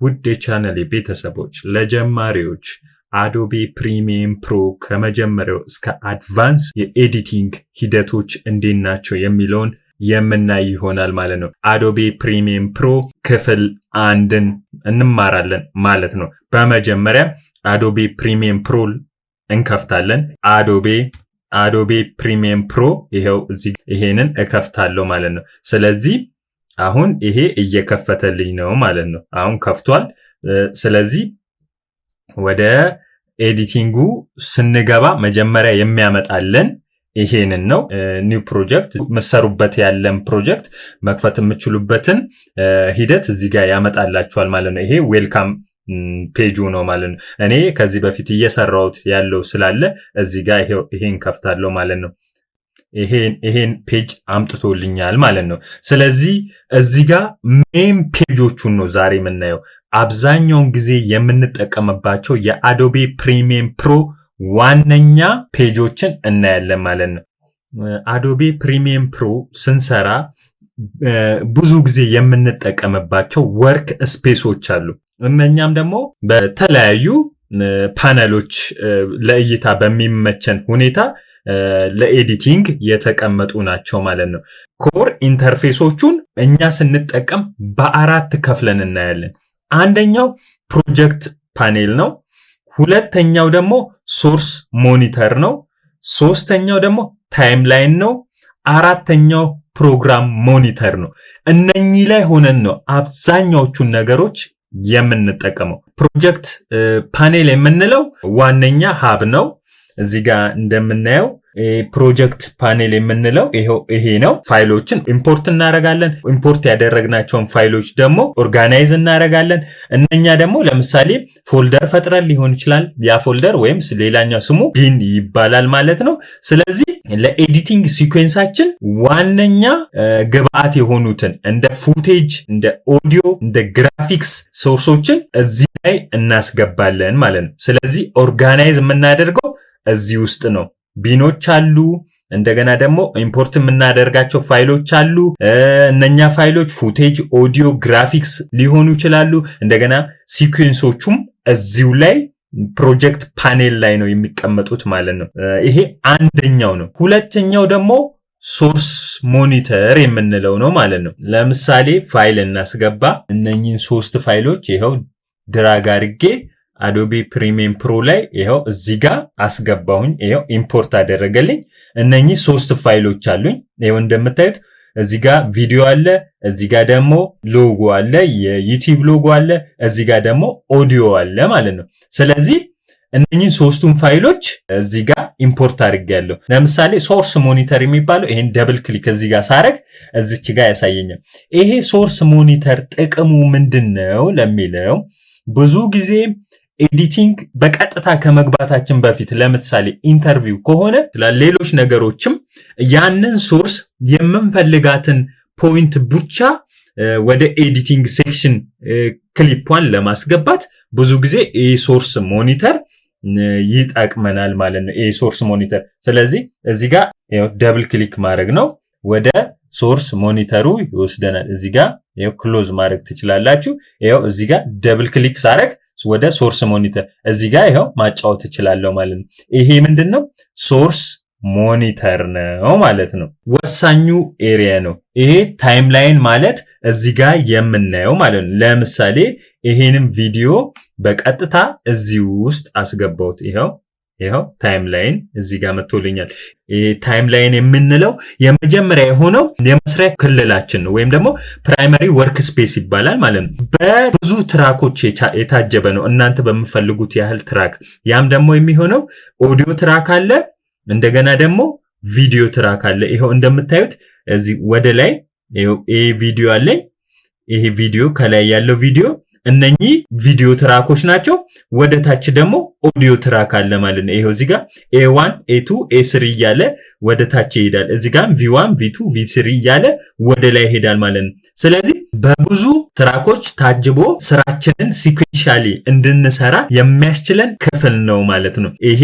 ውድ የቻናሌ ቤተሰቦች፣ ለጀማሪዎች Adobe Premiere Pro ከመጀመሪያው እስከ advance የ editing ሂደቶች እንዴት ናቸው የሚለውን የምናይ ይሆናል ማለት ነው። Adobe Premiere Pro ክፍል አንድን እንማራለን ማለት ነው። በመጀመሪያ Adobe Premiere Pro እንከፍታለን። Adobe Premiere Pro ይኸው እዚህ ይሄንን እከፍታለሁ ማለት ነው። ስለዚህ አሁን ይሄ እየከፈተልኝ ነው ማለት ነው። አሁን ከፍቷል። ስለዚህ ወደ editing ኡ ስንገባ መጀመሪያ የሚያመጣልን ይሄንን ነው። New project የምትሰሩበት ያለን ፕሮጀክት መክፈት የምችሉበትን ሂደት እዚህ ጋር ያመጣላችኋል ማለት ነው። ይሄ welcome page ኡ ነው ማለት ነው። እኔ ከዚህ በፊት እየሰራሁት ያለው ስላለ እዚህ ጋር ይሄን ከፍታለሁ ማለት ነው። ይሄን page አምጥቶልኛል ማለት ነው። ስለዚህ እዚህ ጋር main page ኦቹን ነው ዛሬ የምናየው። አብዛኛውን ጊዜ የምንጠቀምባቸው የ Adobe Premiere Pro ዋነኛ page ኦችን እናያለን ማለት ነው። Adobe Premiere Pro ስንሰራ ብዙ ጊዜ የምንጠቀምባቸው workspace ኦች አሉ። እነኛም ደግሞ በተለያዩ ፓነሎች ለእይታ በሚመቸን ሁኔታ ለ editing የተቀመጡ ናቸው ማለት ነው። Core interface ኦቹን እኛ ስንጠቀም በአራት ከፍለን እናያለን። አንደኛው project panel ነው። ሁለተኛው ደግሞ source monitor ነው። ሶስተኛው ደግሞ timeline ነው። አራተኛው program monitor ነው። እነኚህ ላይ ሆነን ነው አብዛኛዎቹን ነገሮች የምንጠቀመው። Project panel የምንለው ዋነኛ hub ነው። እዚህ ጋር እንደምናየው project panel የምንለው ይሄ ነው። ፋይሎችን import እናደርጋለን። Import ያደረግናቸውን ፋይሎች ደግሞ organize እናደርጋለን። እነኛ ደግሞ ለምሳሌ folder ፈጥረን ሊሆን ይችላል። ያ folder ወይም ሌላኛው ስሙ bin ይባላል ማለት ነው። ስለዚህ ለ editing sequence ኣችን ዋነኛ ግብአት የሆኑትን እንደ footage፣ እንደ ኦዲዮ፣ እንደ graphics source ኦችን እዚህ ላይ እናስገባለን ማለት ነው። ስለዚህ organize የምናደርገው እዚህ ውስጥ ነው። Bin ኦች አሉ። እንደገና ደግሞ import የምናደርጋቸው ፋይሎች አሉ። እነኛ ፋይሎች footage፣ audio፣ graphics ሊሆኑ ይችላሉ። እንደገና sequence ኦቹም እዚሁ ላይ project panel ላይ ነው የሚቀመጡት ማለት ነው። ይሄ አንደኛው ነው። ሁለተኛው ደግሞ source monitor የምንለው ነው ማለት ነው። ለምሳሌ ፋይል እናስገባ። እነኚህን ሶስት ፋይሎች ይኸው drag አድርጌ Adobe Premiere Pro ላይ ይኸው እዚህ ጋር አስገባሁኝ። ይኸው import አደረገልኝ። እነኚህ ሶስት ፋይሎች አሉኝ። ይኸው እንደምታዩት እዚህ ጋር ቪዲዮ አለ፣ እዚህ ጋር ደግሞ ሎጎ አለ፣ የ YouTube logo አለ፣ እዚህ ጋር ደግሞ ኦዲዮ አለ ማለት ነው። ስለዚህ እነኚህን ሶስቱን ፋይሎች እዚህ ጋር import አድርጌያለሁ። ለምሳሌ source monitor የሚባለው ይሄን double click እዚህ ጋር ሳረግ እዚች ጋር ያሳየኛል። ይሄ source monitor ጥቅሙ ምንድን ነው ለሚለው፣ ብዙ ጊዜ editing በቀጥታ ከመግባታችን በፊት ለምሳሌ interview ከሆነ፣ ሌሎች ነገሮችም ያንን source የምንፈልጋትን point ብቻ ወደ editing section clip ኧን ለማስገባት ብዙ ጊዜ ይህ source monitor ይጠቅመናል ማለት ነው። ይህ source monitor። ስለዚህ እዚህ ጋር double click ማድረግ ነው፣ ወደ source monitor ኡ ይወስደናል። እዚህ ጋር close ማድረግ ትችላላችሁ። ይኸው እዚህ ጋር double click ሳረግ ወደ source monitor እዚህ ጋር ይኸው ማጫወት እችላለሁ ማለት ነው። ይሄ ምንድን ነው? Source monitor ነው ማለት ነው። ወሳኙ area ነው። ይሄ timeline ማለት እዚህ ጋር የምናየው ማለት ነው። ለምሳሌ ይሄንም ቪዲዮ በቀጥታ እዚህ ውስጥ አስገባሁት። ይኸው timeline እዚህ ጋር መጥቶልኛል። ይሄ timeline የምንለው የመጀመሪያ የሆነው የመስሪያ ክልላችን ነው፣ ወይም ደግሞ primary workspace ይባላል ማለት ነው። በብዙ track ኦች የታጀበ ነው፣ እናንተ በምትፈልጉት ያህል track። ያም ደግሞ የሚሆነው audio track አለ፣ እንደገና ደግሞ video track አለ። ይኸው እንደምታዩት እዚህ ወደ ላይ ይሄ ቪዲዮ አለኝ። ይሄ ቪዲዮ፣ ከላይ ያለው ቪዲዮ፣ እነኚህ video track ኦች ናቸው። ወደ ታች ደግሞ audio track አለ ማለት ነው። ይሄው እዚህ ጋር A1፣ A2፣ A3 እያለ ወደ ታች ይሄዳል። እዚህ ጋር V1፣ V2፣ V3 እያለ ወደ ላይ ይሄዳል ማለት ነው። ስለዚህ በብዙ track ኦች ታጅቦ ስራችንን sequentially እንድንሰራ የሚያስችለን ክፍል ነው ማለት ነው። ይሄ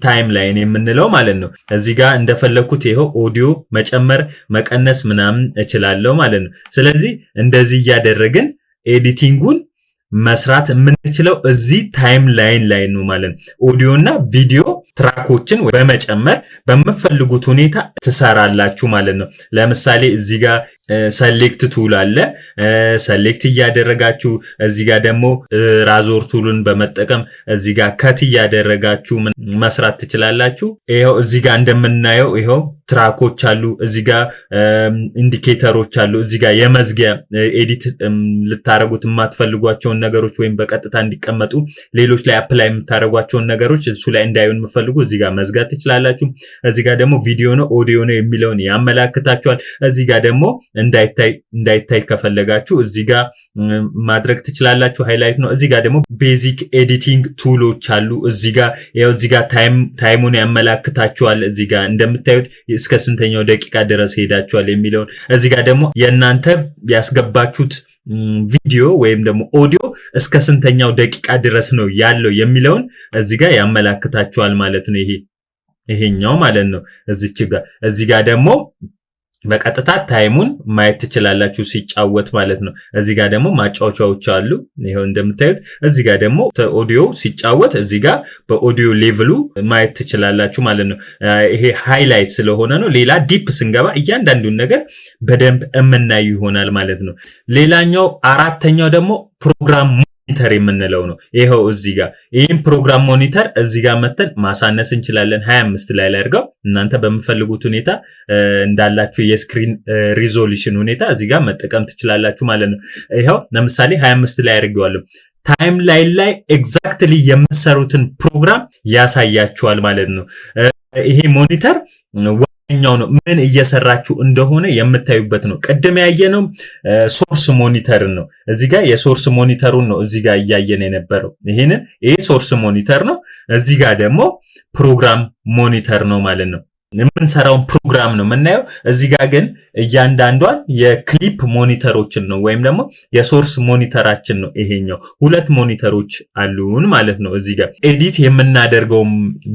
timeline የምንለው ማለት ነው። እዚህ ጋር እንደፈለኩት ይኸው ኦዲዮ መጨመር፣ መቀነስ ምናምን እችላለሁ ማለት ነው። ስለዚህ እንደዚህ እያደረግን editing ኡን መስራት የምንችለው እዚህ timeline ላይ ነው ማለት ነው። ኦዲዮ እና ቪዲዮ track ኦችን በመጨመር በምትፈልጉት ሁኔታ ትሰራላችሁ ማለት ነው። ለምሳሌ እዚህ ጋር select tool አለ። Select እያደረጋችሁ፣ እዚህ ጋር ደግሞ razor tool ን በመጠቀም እዚህ ጋር cut እያደረጋችሁ መስራት ትችላላችሁ። ይኸው እዚህ ጋር እንደምናየው ይኸው track ኦች አሉ። እዚህ ጋር indicator ኦች አሉ። እዚህ ጋር የመዝጊያ፣ edit ልታደረጉት የማትፈልጓቸውን ነገሮች ወይም በቀጥታ እንዲቀመጡ ሌሎች ላይ apply የምታደረጓቸውን ነገሮች እሱ ላይ እንዳይሆን የምትፈልጉ እዚህ ጋር መዝጋት ትችላላችሁ። እዚህ ጋር ደግሞ ቪዲዮ ነው ኦዲዮ ነው የሚለውን ያመላክታችኋል። እዚህ ጋር ደግሞ እንዳይታይ ከፈለጋችሁ እዚህ ጋር ማድረግ ትችላላችሁ። Highlight ነው። እዚህ ጋር ደግሞ basic editing tool ኦች አሉ። እዚህ ጋር ያው እዚህ ጋር time ኡን ያመላክታችኋል። እዚህ ጋር እንደምታዩት እስከ ስንተኛው ደቂቃ ድረስ ሄዳችኋል የሚለውን፣ እዚህ ጋር ደግሞ የእናንተ ያስገባችሁት ቪዲዮ ወይም ደግሞ ኦዲዮ እስከ ስንተኛው ደቂቃ ድረስ ነው ያለው የሚለውን እዚህ ጋር ያመላክታችኋል ማለት ነው። ይሄኛው ማለት ነው። እዚች ጋር እዚህ ጋር ደግሞ በቀጥታ time ኡን ማየት ትችላላችሁ ሲጫወት ማለት ነው። እዚህ ጋር ደግሞ ማጫወቻዎች አሉ። ይኸው እንደምታዩት እዚህ ጋር ደግሞ ኦዲዮ ሲጫወት እዚህ ጋር በ audio level ኡ ማየት ትችላላችሁ ማለት ነው። ይሄ highlight ስለሆነ ነው። ሌላ deep ስንገባ እያንዳንዱን ነገር በደንብ የምናይ ይሆናል ማለት ነው። ሌላኛው አራተኛው ደግሞ program monitor የምንለው ነው። ይኸው እዚህ ጋር ይህም program monitor እዚህ ጋር መተን ማሳነስ እንችላለን። 25 ላይ አድርገው እናንተ በምትፈልጉት ሁኔታ እንዳላችሁ የ screen resolution ሁኔታ እዚህ ጋር መጠቀም ትችላላችሁ ማለት ነው። ይኸው ለምሳሌ 25 ላይ አድርጌዋለሁ። Timeline ላይ exactly የምትሰሩትን ፕሮግራም ያሳያችኋል ማለት ነው። ይሄ monitor ዋነኛው ነው፣ ምን እየሰራችሁ እንደሆነ የምታዩበት ነው። ቅድም ያየነው source monitor ን ነው። እዚህ ጋር የ source monitor ኡን ነው እዚህ ጋር እያየን የነበረው። ይሄንን ይሄ source monitor ነው። እዚህ ጋር ደግሞ program monitor ነው ማለት ነው። የምንሰራውን ፕሮግራም ነው የምናየው። እዚህ ጋር ግን እያንዳንዷን የ clip monitor ኦችን ነው ወይም ደግሞ የ source monitor ኣችን ነው ይሄኛው። ሁለት monitor ኦች አሉን ማለት ነው። እዚህ ጋር edit የምናደርገው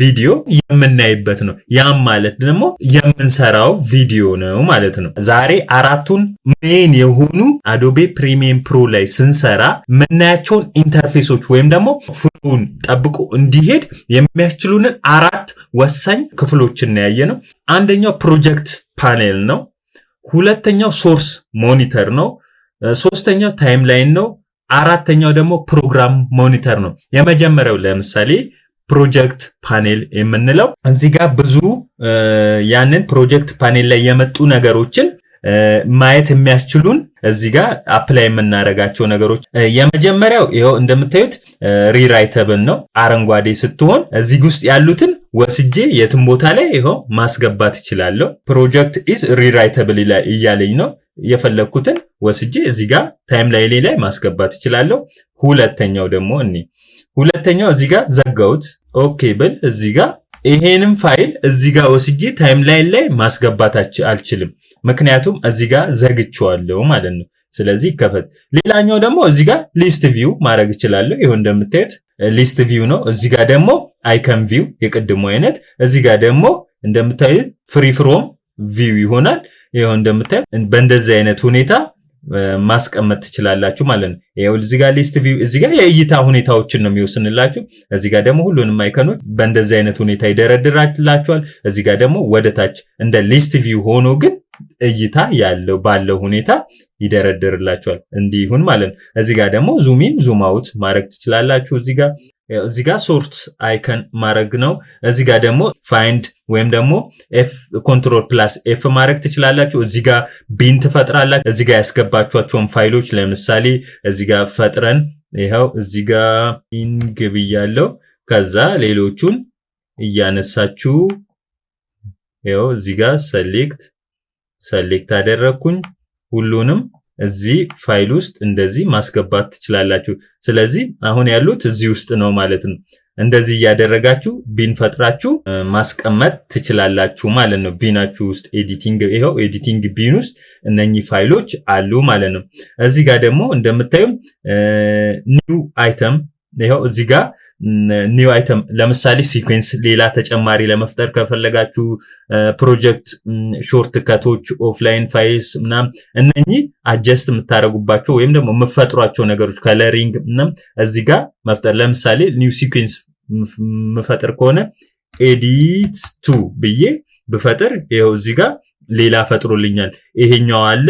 ቪዲዮ የምናይበት ነው። ያም ማለት ደግሞ የምንሰራው ቪዲዮ ነው ማለት ነው። ዛሬ አራቱን main የሆኑ Adobe Premiere Pro ላይ ስንሰራ የምናያቸውን interface ኦች ወይም ደግሞ flow ውን ጠብቆ እንዲሄድ የሚያስችሉንን አራት ወሳኝ ክፍሎችን ያየነው። አንደኛው project panel ነው። ሁለተኛው source monitor ነው። ሶስተኛው timeline ነው። አራተኛው ደግሞ program monitor ነው። የመጀመሪያው ለምሳሌ project panel የምንለው እዚህ ጋር ብዙ ያንን project panel ላይ የመጡ ነገሮችን ማየት የሚያስችሉን እዚህ ጋር apply የምናደርጋቸው ነገሮች፣ የመጀመሪያው ይኸው እንደምታዩት rewritable ነው። አረንጓዴ ስትሆን እዚህ ውስጥ ያሉትን ወስጄ የትም ቦታ ላይ ይኸው ማስገባት እችላለሁ። Project is rewritable እያለኝ ነው። የፈለግኩትን ወስጄ እዚህ ጋር timeline ላይ ማስገባት እችላለሁ። ሁለተኛው ደግሞ እኔ ሁለተኛው እዚህ ጋር ዘጋሁት። Okay ብል እዚህ ጋር ይሄንም ፋይል እዚህ ጋር ወስጄ timeline ላይ ማስገባት አልችልም። ምክንያቱም እዚህ ጋር ዘግቼዋለሁ ማለት ነው። ስለዚህ ይከፈት። ሌላኛው ደግሞ እዚህ ጋር list view ማድረግ እችላለሁ። ይኸው እንደምታዩት list view ነው። እዚህ ጋር ደግሞ icon view የቅድሙ አይነት፣ እዚህ ጋር ደግሞ እንደምታዩት free form view ይሆናል። ይኸው እንደምታዩት በእንደዚህ አይነት ሁኔታ ማስቀመጥ ትችላላችሁ ማለት ነው። ይኸው እዚህ ጋር list view፣ እዚህ ጋር የእይታ ሁኔታዎችን ነው የሚወስንላችሁ። እዚህ ጋር ደግሞ ሁሉንም icon ኦች በእንደዚህ አይነት ሁኔታ ይደረድራላችኋል። እዚህ ጋር ደግሞ ወደ ታች እንደ list view ሆኖ ግን እይታ ያለው ባለው ሁኔታ ይደረድርላችኋል። እንዲህ ይሁን ማለት ነው። እዚህ ጋር ደግሞ zoom in zoom out ማድረግ ትችላላችሁ። እዚህ ጋር sort icon ማድረግ ነው። እዚህ ጋር ደግሞ find ወይም ደግሞ F control plus F ማድረግ ትችላላችሁ። እዚህ ጋር bin ትፈጥራላችሁ። እዚህ ጋር ያስገባችኋቸውን ፋይሎች ለምሳሌ እዚህ ጋር ፈጥረን ይኸው እዚህ ጋር bin ብያለው። ከዛ ሌሎቹን እያነሳችሁ ይኸው እዚህ ጋር select አደረግኩኝ። ሁሉንም እዚህ ፋይል ውስጥ እንደዚህ ማስገባት ትችላላችሁ። ስለዚህ አሁን ያሉት እዚህ ውስጥ ነው ማለት ነው። እንደዚህ እያደረጋችሁ bin ፈጥራችሁ ማስቀመጥ ትችላላችሁ ማለት ነው። Bin ኣችሁ ውስጥ editing፣ ይኸው editing bin ውስጥ እነኚህ ፋይሎች አሉ ማለት ነው። እዚህ ጋር ደግሞ እንደምታዩ new item ይኸው እዚህ ጋር new item፣ ለምሳሌ sequence ሌላ ተጨማሪ ለመፍጠር ከፈለጋችሁ፣ project shortcut ኦች፣ offline files ምናምን፣ እነኚህ adjust የምታደርጉባቸው ወይም ደግሞ የምትፈጥሯቸው ነገሮች፣ coloring ምናምን እዚህ ጋር መፍጠር። ለምሳሌ new sequence ምፈጥር ከሆነ edit two ብዬ ብፈጥር ይኸው እዚህ ጋር ሌላ ፈጥሮልኛል። ይሄኛው አለ፣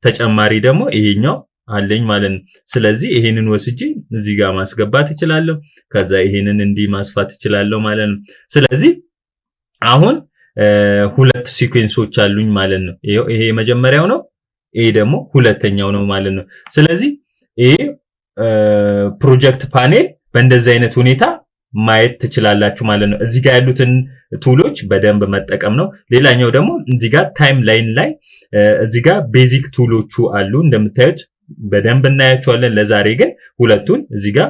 ተጨማሪ ደግሞ ይሄኛው አለኝ ማለት ነው። ስለዚህ ይሄንን ወስጄ እዚህ ጋር ማስገባት እችላለሁ። ከዛ ይሄንን እንዲህ ማስፋት እችላለሁ ማለት ነው። ስለዚህ አሁን ሁለት sequence ኦች አሉኝ ማለት ነው። ይሄ የመጀመሪያው ነው፣ ይሄ ደግሞ ሁለተኛው ነው ማለት ነው። ስለዚህ ይሄ project panel በእንደዚህ አይነት ሁኔታ ማየት ትችላላችሁ ማለት ነው። እዚህ ጋር ያሉትን tool ኦች በደንብ መጠቀም ነው። ሌላኛው ደግሞ እዚህ ጋር timeline ላይ እዚህ ጋር basic tool ኦቹ አሉ፣ እንደምታዩት በደንብ እናያቸዋለን። ለዛሬ ግን ሁለቱን እዚህ ጋር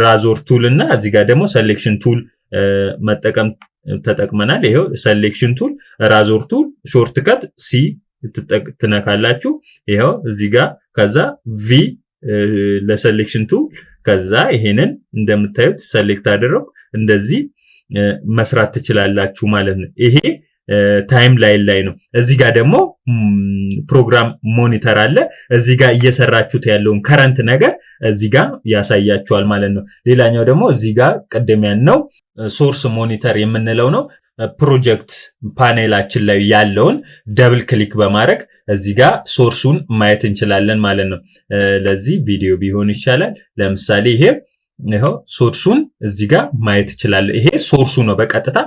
razor tool እና እዚህ ጋር ደግሞ selection tool መጠቀም ተጠቅመናል። ይሄው selection tool፣ razor tool፣ shortcut C ትነካላችሁ። ይኸው እዚህ ጋር ከዛ V ለ selection tool፣ ከዛ ይሄንን እንደምታዩት select አደረኩ። እንደዚህ መስራት ትችላላችሁ ማለት ነው። ይሄ timeline ላይ ነው። እዚህ ጋር ደግሞ program monitor አለ። እዚህ ጋር እየሰራችሁት ያለውን current ነገር እዚህ ጋር ያሳያችኋል ማለት ነው። ሌላኛው ደግሞ እዚህ ጋር ቅድም ያልነው source monitor የምንለው ነው። Project panel ኣችን ላይ ያለውን double click በማድረግ እዚህ ጋር source ኡን ማየት እንችላለን ማለት ነው። ለዚህ ቪዲዮ ቢሆን ይሻላል። ለምሳሌ ይሄ ይኸው source ኡን እዚህ ጋር ማየት እችላለሁ። ይሄ source ኡ ነው። በቀጥታ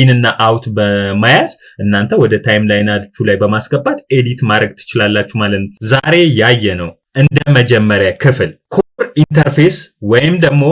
in እና out በመያዝ እናንተ ወደ timeline ኣችሁ ላይ በማስገባት edit ማድረግ ትችላላችሁ ማለት ነው። ዛሬ ያየነው እንደ መጀመሪያ ክፍል core interface ወይም ደግሞ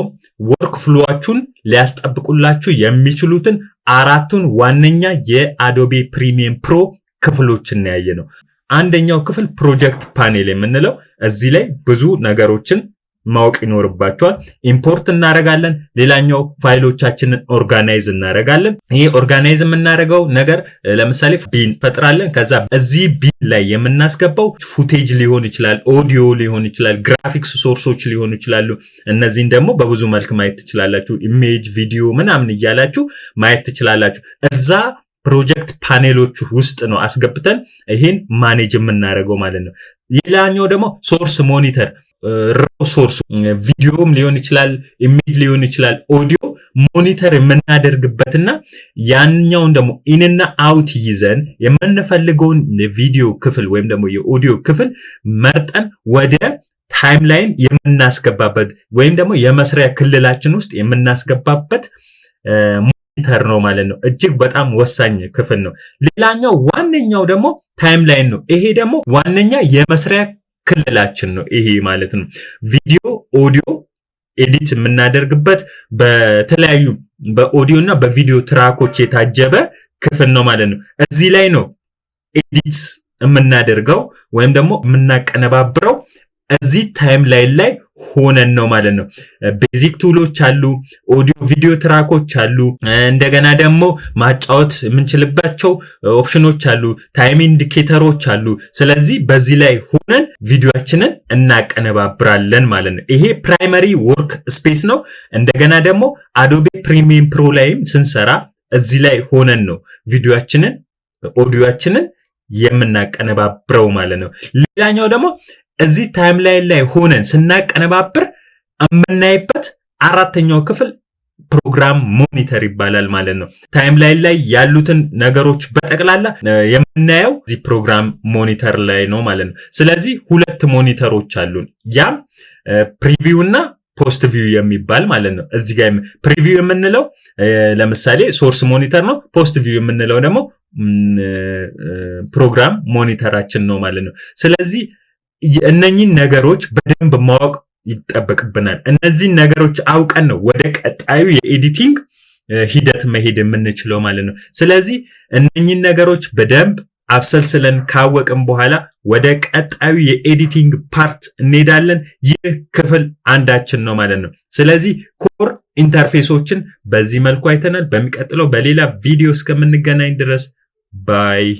workflow ኣችሁን ሊያስጠብቁላችሁ የሚችሉትን አራቱን ዋነኛ የ Adobe Premiere Pro ክፍሎችን ያየነው። አንደኛው ክፍል project panel የምንለው፣ እዚህ ላይ ብዙ ነገሮችን ማወቅ ይኖርባችኋል። Import እናደርጋለን። ሌላኛው ፋይሎቻችንን organize እናደርጋለን። ይሄ organize የምናደርገው ነገር ለምሳሌ bin እንፈጥራለን። ከዛ እዚህ bin ላይ የምናስገባው footage ሊሆን ይችላል፣ ኦዲዮ ሊሆን ይችላል፣ graphics source ኦች ሊሆኑ ይችላሉ። እነዚህን ደግሞ በብዙ መልክ ማየት ትችላላችሁ። Image፣ ቪዲዮ ምናምን እያላችሁ ማየት ትችላላችሁ። እዛ project panel ኦቹ ውስጥ ነው አስገብተን ይሄን manage የምናደርገው ማለት ነው። ሌላኛው ደግሞ source monitor፣ raw source ቪዲዮም ሊሆን ይችላል፣ image ሊሆን ይችላል፣ audio monitor የምናደርግበትና ያኛውን ደግሞ in ና out ይዘን የምንፈልገውን የቪዲዮ ክፍል ወይም ደግሞ የኦዲዮ ክፍል መርጠን ወደ timeline የምናስገባበት ወይም ደግሞ የመስሪያ ክልላችን ውስጥ የምናስገባበት monitor ነው ማለት ነው። እጅግ በጣም ወሳኝ ክፍል ነው። ሌላኛው ዋነኛው ደግሞ timeline ነው። ይሄ ደግሞ ዋነኛ የመስሪያ ክልላችን ነው። ይሄ ማለት ነው ቪዲዮ፣ audio edit የምናደርግበት በተለያዩ በኦዲዮ እና በቪዲዮ track ኦች የታጀበ ክፍል ነው ማለት ነው። እዚህ ላይ ነው edit የምናደርገው ወይም ደግሞ የምናቀነባብረው፣ እዚህ timeline ላይ ሆነን ነው ማለት ነው። Basic tool ኦች አሉ፣ audio video track ኦች አሉ። እንደገና ደግሞ ማጫወት የምንችልባቸው option ኦች አሉ፣ time indicator ኦች አሉ። ስለዚህ በዚህ ላይ ሆነን ቪዲዮአችንን እናቀነባብራለን ማለት ነው። ይሄ primary workspace ነው። እንደገና ደግሞ Adobe Premiere Pro ላይም ስንሰራ እዚህ ላይ ሆነን ነው ቪዲዮአችንን፣ ኦዲዮአችንን የምናቀነባብረው ማለት ነው። ሌላኛው ደግሞ እዚህ timeline ላይ ሆነን ስናቀነባብር የምናይበት አራተኛው ክፍል program monitor ይባላል ማለት ነው። Timeline ላይ ያሉትን ነገሮች በጠቅላላ የምናየው እዚህ program monitor ላይ ነው ማለት ነው። ስለዚህ ሁለት monitor ኦች አሉን። ያም preview እና post view የሚባል ማለት ነው። እዚህ ጋር preview የምንለው ለምሳሌ source monitor ነው። Post view የምንለው ደግሞ program monitor ኣችን ነው ማለት ነው። ስለዚህ እነኚህን ነገሮች በደንብ ማወቅ ይጠበቅብናል። እነዚህን ነገሮች አውቀን ነው ወደ ቀጣዩ የ editing ሂደት መሄድ የምንችለው ማለት ነው። ስለዚህ እነኚህን ነገሮች በደንብ አብሰልስለን ካወቅን በኋላ ወደ ቀጣዩ የ editing part እንሄዳለን። ይህ ክፍል አንዳችን ነው ማለት ነው። ስለዚህ core interface ኦችን በዚህ መልኩ አይተናል። በሚቀጥለው በሌላ ቪዲዮ እስከምንገናኝ ድረስ bye።